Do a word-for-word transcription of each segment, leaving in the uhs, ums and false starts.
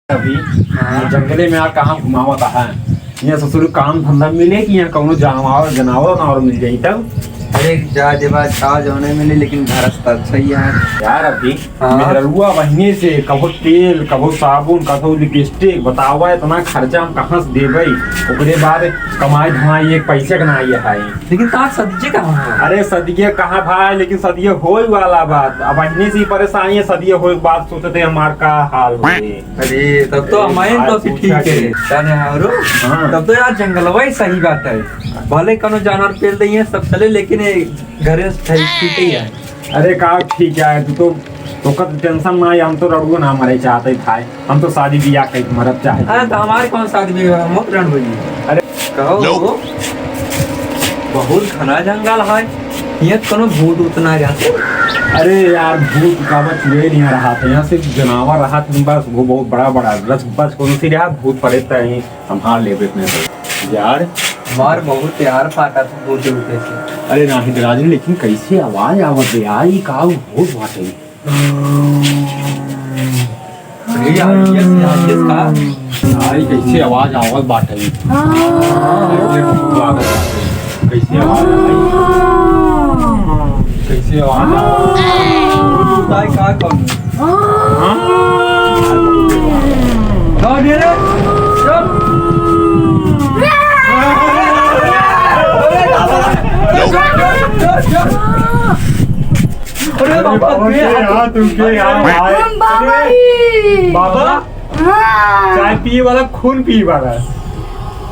अभी हाँ। जंगले में यार कहाँ घुमावत है? यहाँ ससुर काम धंधा मिले कि यहाँ कौनो जानवर, जनावर, वनावर मिल जाई तब? अरे जा देवा, छाव जौने मिले, लेकिन घर से अच्छा ही है। यार अभी हाँ। मेहररुआ बहिने से कबो तेल, कबो साबुन, कबो लिपस्टिक, बतावा इतना खर्चा हम कहाँ से देबै? ओकरे बाद कमाई धमाई एक पैसे के ना ये है। लेकिन तार सदिये कहाँ है? अरे सदिये कहाँ भाई, लेकिन सदिये होए वाला बात। अब बहिने से ही परेशानी है, सदिये होए बात सोचते हमार का हाल होई। अरे, तब तो अरे हमारे भाई, तो फिर पूछा ठीक है। के। जाने हारो? हाँ। तब तो यार जंगलवा ही सही बात है। भले कौनो जानवर पेल दई है, सब चले, लेकिन ये घरे से ठीक, ठीक ही है। अरे का ठीक है, तू तो, तोका तो tension ना है, हम तो रड़ुओ ना मरे चाहते भाई। हम तो शादी बियाह कई मरब चाहे। अरे तो हमारे कौन शादी बियाह, मत रड़ भई। अरे कहो। बहुत घना जंगल है, यहाँ कौनो भूत उत ना रहते। अरे यार, भूत का बस चुड़ैल यहाँ रहत है, यहाँ सिर्फ जनावर रहत है, बस वो बहुत बड़ा बड़ा, बस, बस कौन सी रहा, भूत प्रेत है, संभाल लेबे अपने को। यार। मार बहुत यार फाटा था भूत उठे से। अरे नाही राजन, लेकिन कैसे आवाज आवत है यार, ई का भूत बाटे? अरे यार, ये, ये, ये का? भाई, कैसे आवाज आवत बाटे? हाँ। ये भूत लागत बाटे। कैसे आवाज आई? कैसे आवाज आवत? भाई, का कौन? हाँ। कौन है रे? चुप। अरे बाबा, बाबा, के के हाथ? हाथ, तू के हाथ? हम बाबा ही। बाबा? हाँ। चाय पिए वाला, खून पिए वाला।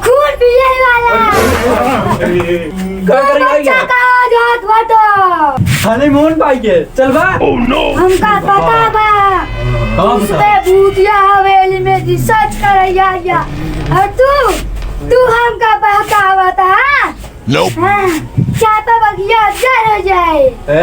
खून पिए वाला। अरे, का करे आई बच्चा है? का जात बाटो। हनीमून पाई के, चल बा। Oh, no। हमका पता बा। कहाँ पता? उसपे भूतिया हवेली में research करैया या। और तू, तू हमका बहकावत है? Nope। हाँ, चापा बगिया अज्जर हो जाए। ए, ए,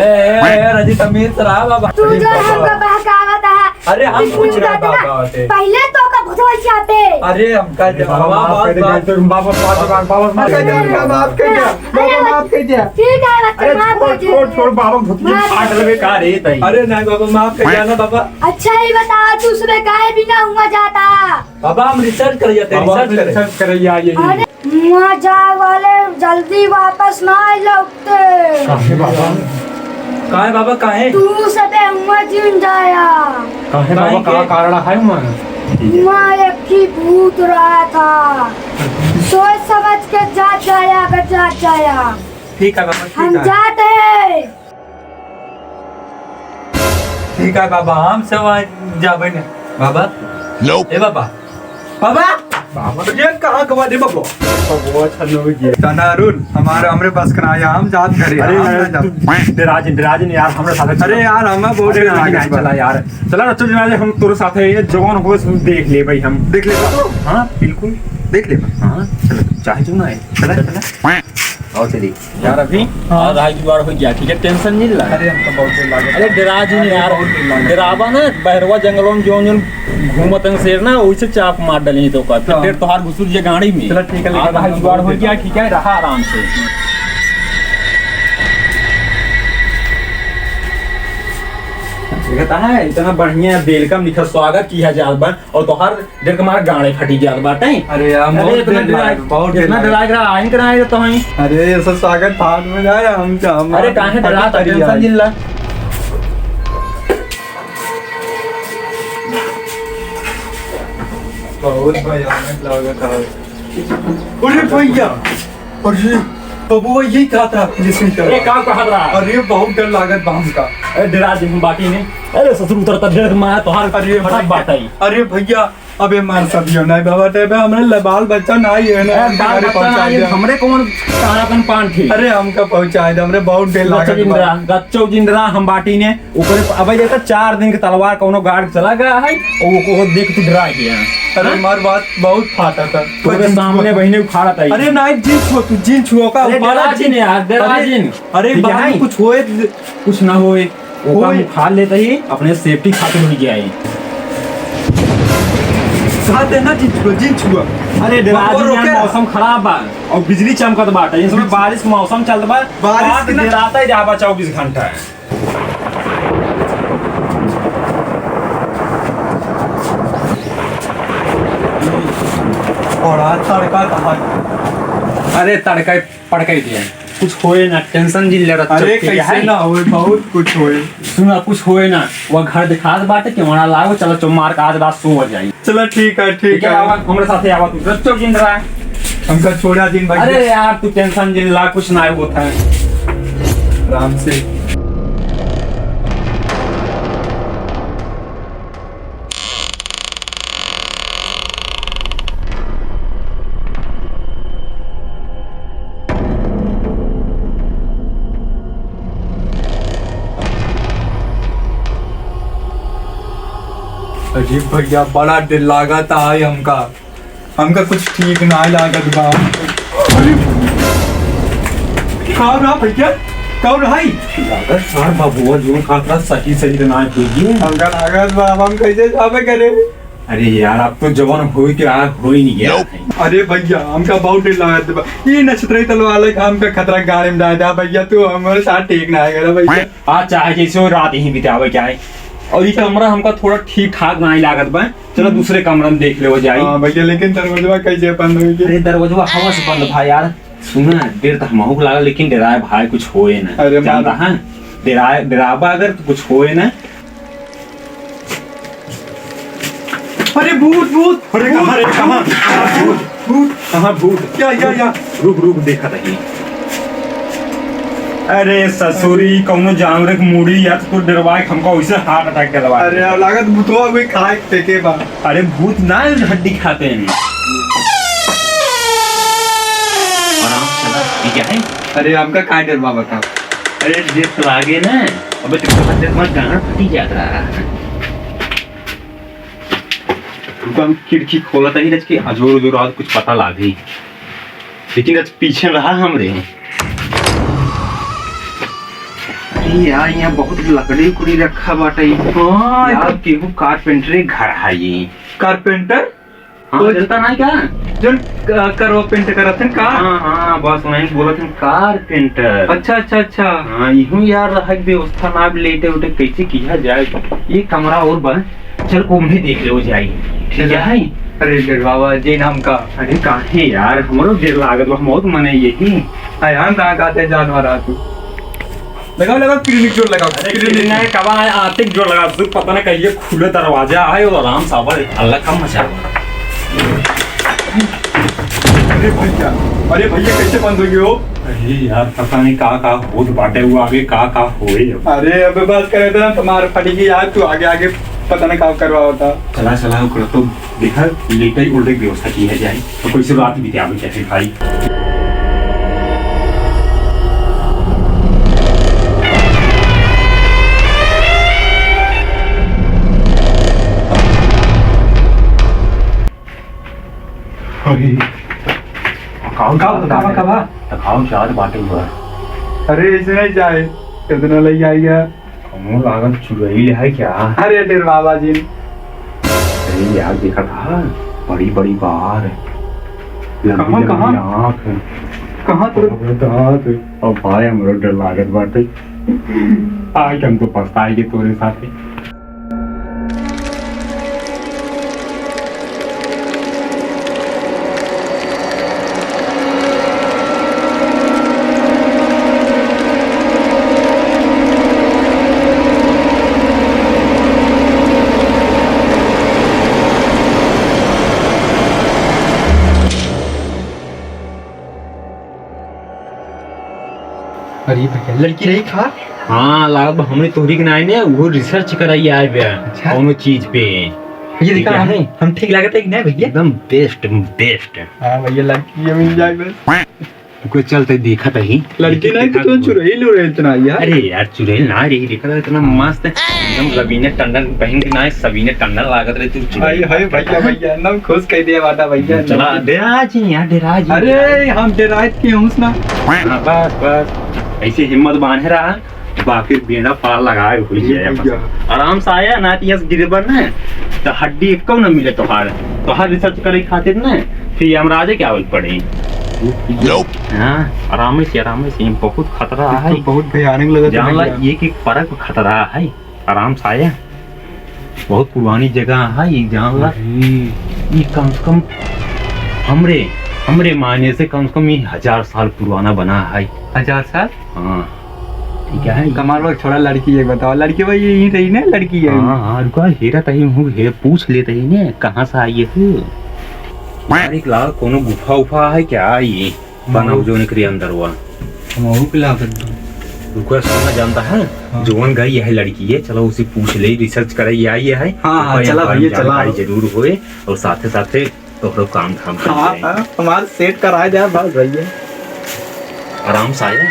ए, राजी, तमीज से रहा बाबा। तू जो हमका बहकावत है, अरे, हम कुछ ना बहकावत है। पहले तो का भुतवा चापे। अरे, हमका अरे, बाबा, बाबा, माफ कर दे, बाबा, बाबा, बाबा, बाबा, माफ कर दे, माफ कर दे, बाबा, माफ कर दे। ठीक है, बच्चा, अरे, माफ कर दे। छोड़, छोड़, बाबा, भुतवा फाट लगे का रे, तई। अरे, नहीं, बाबा, माफ कर दे ना, बाबा। अच्छा, ही बता, तू सुबह काहे बिना हुआ जाता? बाबा, हम research करैया, बाबा, research हम करे। Research करैया, यही। अरे, वहाँ जाए वाले जल्दी वापस ना आए लौटते। काहे बाबा? काहे बाबा, काहे? तू सबे हुआ जिन जाया। काहे बाबा, काहे का के? कारण है वहाँ? वहाँ एक ही भूत रहा था। सोच समझ के जात जाया, अगर जात जाया। ठीक है बाबा, ठीक हम है। जाते हैं। ठीक है बाबा, हम सब आज जाबे ने। बाबा, Nope। ए बाबा, बाबा, बाबा, ये कहाँ गवा दे बाबा? बाबा, अच्छा लोग ये। तना अरुण, हमारे, हमरे बस का ना आया, हम जात घरे, अरे हम ना यार, जात। तू डरा जिन, डरा जिन यार, हमरा साथ चला। अरे यार, हम बहुत अरे डरा यार, गए। चला यार, चला ना, चल ना, हम तोरे साथ है, ये जवान हो, सब देख ले भाई हम। देख ले। हाँ, बिल्कुल। देख ले। हाँ, चला, चाहे जो ना है, चला, चला। और चली। यार अभी हाँ। और राज जुगाड़ हो गया, ठीक है, tension नहीं ला। अरे हमको बहुत डर लगे। अरे डरा जिन अरे यार, बहुत डर लगे। डरावा ना, बहरवा जंगलों में जोन जोन घूमत हैं शेर ना, वैसे चाप मार डाली तो का। फिर हाँ। तेरे तोहार घुसुर जे गाड़ी में। चलो ठीक है, लेकिन और राज हम जुगाड़ बहुत हो डर गया, लगे। ठीक है, रहा आराम से। देखता है, इतना बढ़िया welcome लिखा, स्वागत किया जात बा, और तोहार डर के मारे गाड़े फटी जात बाटे। अरे यार, अरे बहुत इतना डर डरा, लाग, बहुत डर इतना लाग। डरा के रहा, आइन के रहा है तो हई। अरे, ये सब स्वागत फाट में जाए, हम, हम अरे, काहे डरा, अरे, tension यार। जिन ला। बहुत भयानक लागत है। अरे भैया, अरे बबुआ, यही कहा था, जैसे ही कहा। अरे, का कहत रहा? अरे, बहुत डर लागत बा हमका। अरे, डरा दे हम बाटी में। अरे, ससुर उतरता डर के मारे तोहार अरे, फटक बाटे। अरे भैया, अबे मार सब यो नहीं बाबा, ते बे हमरे ल-, बाल बच्चा नहीं है ना, ए, बाल अरे बच्चा पहुंचा नहीं है, दिया। हमरे कौन कहा अपन पान थे? अरे हमका पहुंचा दे, हमरे बहुत डर लागत बा। गच्चो जिंदरा, गच्चो जिंदरा हम बाटी ने, ऊपर अबे देखा चार दिन के तलवार कौनो गार्ड चला गया है, और वो को देख तू डरा गया। अरे हाँ? हमार बात बहुत फाटा था। तोरे सामने बहिने उखाड़ा था। अरे नहीं, जिन छुआ तू, जिन छुआ का अरे ऊपर डरा जिन। जिन यार, डरा अरे, जिन। अरे ठीक है, बाहर नहीं? कुछ होए। कुछ ना होए। ओका ओए। मुखार लेते ही अपने safety खातिर हो गया है। साथ है ना जिन छुआ, जिन छुआ। अरे डरा और जिन यार, रोके। मौसम खराब बा और बिजली चमकत बाटे। इस समय बारिश के मौसम चलत बा। बारिश रात के ना डराता ही रहा बा चौबीस घंटा। बड़ा तड़का था। अरे तड़का पड़का ही दिया। कुछ होए ना, tension जिन ले रहा अरे चुप कैसे है। ना होए, बहुत कुछ होए। सुना, कुछ होए ना, वो घर दिखा दे बाटे कि वहाँ लागो, चलो चुप मार के आज रात सो जाई। चलो ठीक है, ठीक ठीक है, है। आवा, हमरे साथे आवा तू, चुप जिन रहा। हमका छोड़ा जिन भाई। अरे यार, तू tension जिन ला, कुछ ना होता है। आराम से। अजीब भैया, बड़ा डर लागत है हमका। हमका कुछ ठीक ना लागत बा। अरे, का रहा भैया? का रहा ई? लागत सार बबुआ जो खात रहा सही सही तो ना है भैया। हमका लागत बा, अब हम कैसे जाबे करे? अरे यार, अब तो जवन होई के आ, होई नहीं गया। अरे भैया, हमका बहुत डर लागत बा। ई नक्षत्र तलवार लेके हमका खतरा गाड़ी में डाल दे भैया, तू हमारे साथ ठीक ना है भैया। आज चाहे जैसे हो रात यहीं बितावे के आए, और ई कमरा हमका थोड़ा ठीक ठाक ना लागत बा। चलो दूसरे कमरा में देख लेवा जाई। हाँ भैया, लेकिन दरवाजवा कैसे बंद होई? अरे दरवाजवा हवा से बंद भा यार। सुना, डर तो हमहू के लागल, लेकिन डराए भाई कुछ होए ना। अरे जानता मार। है, डराए, डराबा अगर तो कुछ होए ना। अरे भूत, भूत, अरे भूत, कहाँ रे, कहाँ? भूत, भूत, भूत। कहाँ भूत? या, या, या। रुक, रुक, देखा तही। अरे ससुरी, कौनो जानवर के मुड़ी या तो डरवाए, हमका वैसे heart attack दिलवा अरे दे। यार, लागत भूतवा कोई खाए के फेंके बा। अरे भूत ना हड्डी खाते हैं। आराम से चला, ठीक है? अरे हमका काहे डरवा बताओ? अरे देख तो आगे ना, अबे तो बहुत देर में गाना फटी जात रहा। रुको, हम खिड़की खोलत ही, रच के अजोर उजोर आज कुछ पता लागी। लेकिन आज पीछे रहा हमरे। अरे यार, यहाँ बहुत लकड़ी उकड़ी रखा बाटे। हाँ, यार, तो केहू carpenter घर है ये। Carpenter? हाँ, तो जनता नहीं का? जन क-, करवा paint करत हैं का? हाँ, हाँ, बस वहीं बोलत हैं carpenter। अच्छा, अच्छा, अच्छा। हाँ, इहू यार रहा के व्यवस्था ना, अब लेटे उठे कैसे किया जाए? ये कमरा और बा, चल को उन्हें देख ले जाई। ठीक चला। है? अरे डर बाबा, जे नाम का। अरे काहे यार, हमरो डर लागत बा, हम बहुत मने यही। अरे हम कहाँ कहते जानवर आ तू? लगाओ, लगाओ, किरनी जोर लगाओ, अरे किरनी। किरनी नहीं, कबा है, आतिक जोर लगाओ, तू पता नहीं कहिए खुले दरवाजा है और आराम से आवा, अल्लाह का मचा। अरे भैया, अरे भैया, कैसे बंद हो गए हो? अरे यार, पता नहीं का का होत बाटे, वो आगे का का होए। अरे अबे बस करे था, तुम्हारे फटी की यार, तू आगे आगे पता नहीं का करवा होता। चला, चला, ओकरा तो देखा, लेटे उल्टे व्यवस्था की है जाए, तो कैसे रात बितावे कैसे भाई? अरे, का, का, का, का, का? तकाव चार बाटे हुआ। अरे, ऐसे नहीं जाए, कितना ले आइया? कौनो लागत चुड़ैल है क्या? अरे, डेर बाबा जी। अरे यार, देखा था, बड़ी बड़ी बार, लंबी कहाँ, लंबी कहाँ? आँख। कहाँ तो? अरे दांत। अब भाई, हमरो डर लागत बाटे। आज हम तो पछताएंगे तोरे साथे। अरे भैया, लड़की रही का? हाँ, लागत बा हमरे तोहरी के नाई ने, वो research कराई आए बे, अच्छा। कौनो चीज पे। ये देखा, ठीक है? हम, हम ठीक लागत है कि नहीं भैया? एकदम best, best। हाँ भैया, लड़की ये मिल जाए बस। कोई चलते देखत ही। लड़की नहीं तो देखा चुड़ैल उड़ैल तो ना यार। अरे यार, चुड़ैल ना रही, देखा था इतना मस्त, एकदम रवीना टंडन बहन के ना, सवीना टंडन लागत रहे तू चुड़ैल। हाय, हाय भैया, भैया, एकदम खुश कर दिया बाटा भैया। चला, डेरा जी यार, डेरा जी। अरे, हम डेरात के हूँ ना। हाँ, बस, बस, ऐसे हिम्मत बांधे रहा, बाकी बेड़ा पार लगाए हुई है। भैया। आराम से आया ना, तो यस गिरे पर ना, तो हड्डी एको ना मिले तोहार, तोहार research करे खातिर ना, फिर यमराजे के आवे के पड़े। Nope। हाँ, आराम से, आराम से, बहुत खतरा ये है। तो बहुत भयानक लगत है जान ला, भैया। एक एक परक खतरा है। आराम से आया, बहुत पुरानी जगह है ये, जान ला। अरे। ये कम से कम हमरे, हमरे मायने से कम से कम ये हजार साल पुराना बना है। हजार साल? हाँ। ठीक है। कमाल बा, छोड़ा, लड़की है, बताओ, लड़की भाई यही रही ना, लड़की है। हाँ, हाँ, रुका, हेरा तही हूँ, हे पूछ लेते ही ने, कहाँ से आई है तू? यार, एक लाख कोनो गुफा उफा है क्या ये? बनब जोन एकरे अंदर हुआ। हमहू के लागत बा। रुको, सुना जानता है? हाँ। जोन गई है लड़की है, चलो उसे पूछ ले, research करे, ये आई है। हाँ, हाँ, रुको, चला यहाँ भैया, जानकारी चला। जरूर होए और साथे साथे तोहरो काम धाम कर हाँ, जाए। हाँ, हमार set कराए जाए बस भैया। आराम से आए।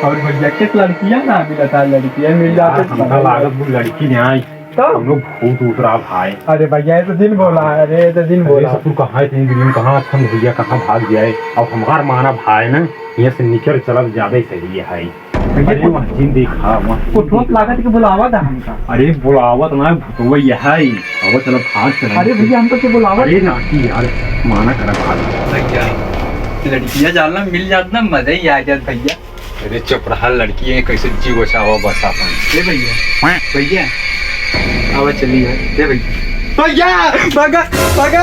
और भैया, किस लड़कियां ना मिलता है, लड़कियां मिल यार, जाते तो हमका बढ़िया। लागत वो लड़की नहीं आई। तो? हम लोग भूत उतरा भाई। अरे भैया, ये तो दिन बोला है, अरे, ये तो दिन अरे बोला। ससुर, कहाँ है इतनी दिन, कहाँ फंद भैया, कहाँ भाग गया है? अब हमार माना भाई ना, यहाँ से निकल चलत ज्यादा ही सही है। भैया, अरे, वहाँ जिन देखा, वहाँ वो ठोक लागत के बुलावा था हमका। अरे, बुलावत ना, भुतवैया है। अब चलो, भाग चलो। अरे भैया, हमको क्यों बुलावत? अरे, नाती यार, माना करा, भाग। लग जाए। लड़कियाँ जान ला, मिल जात ना, मजा ही आ जात भैया। अरे चुप रहा, लड़की है, कैसे जीव बचावा बस आपन। ए भैया, भैया, आवा चली यार, ए भैया। भैया, भागा, भागा।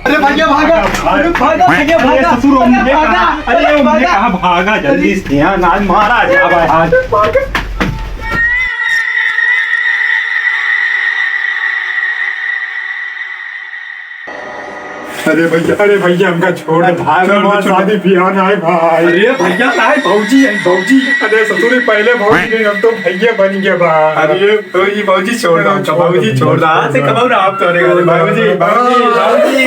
अरे भैया, भागा, अरे भागा, भैया, अरे भागा, ससुर, अरे हमने भागा, कहा, अरे अरे हमने भागा। कहा भागा, जल्दी से, यहाँ ना मारा जावा आज। भागा। अरे भैया, अरे भैया, हमका छोड़ दे भाई, छोड़ दे, हमार छोड़ दे। शादी बियाह ना है भाई। अरे भैया, ना है, भौजी है, भौजी। अरे ससुरी, पहले भौजी नहीं, अब तो भैया बन गया भाई। अरे तो ये भौजी छोड़ दो, अरे छोड़ दो भौजी, भैया, छोड़ दो। आज से छोड़ दो। कमाओ ना आप तो, अरे भौजी, भौजी, भौजी।